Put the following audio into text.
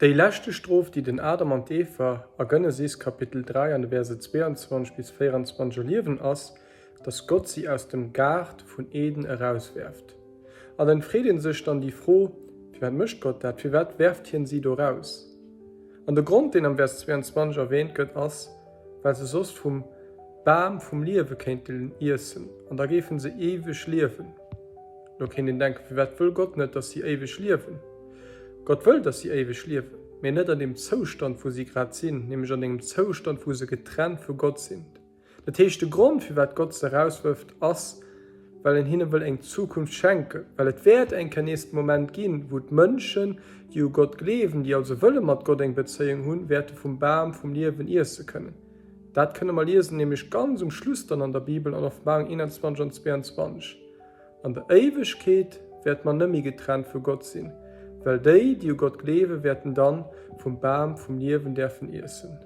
Déi leschte Strof, déi den Adam an d'Eva a Genesis Kapitel 3 an de Verse 22 bis 24 erliewen, ass, dass Gott si aus dem Gaart vun Eden erauswerft. An dann freet een sech dann déi Fro, Firwat mécht Gott dat? Firwat werft hien si do raus? An de Grond, deen am Vers 22 erwähnt gëtt, ass, well se soss vum Bam vum Liewe kéinten iessen an da géifen se éiweg liewen. Lo kéint een denken, Firwat wëll Gott net, dass si éiweg liewen? Gott wëll, dass si éiweg liewen, mee net an deem Zoustand, wou si grad sinn, nämlech an engem Zoustand, wou se getrennt vu Gott sinn. Dat heescht, de Grond, firwat Gott se erauswërft, ass, well en hinne wëll eng Zukunft schenken, well et wäert eng Kéier nees de Moment ginn, wou d'Mënschen, déi u Gott gleewen, déi also wëlle mat Gott eng Bezéiung hunn, wäerte vum Bam vum Liewen iesse kënnen. Dat kënne mer liesen, nämlech ganz um Schluss dann an der Bibel, an Offenbarung 21 an 22. An der Éiwegkeet wäert mer nëmmi getrennt vu Gott sinn, well déi, déi u Gott gleewen, wäerten dann vum Bam vum Liewen däerfen iessen.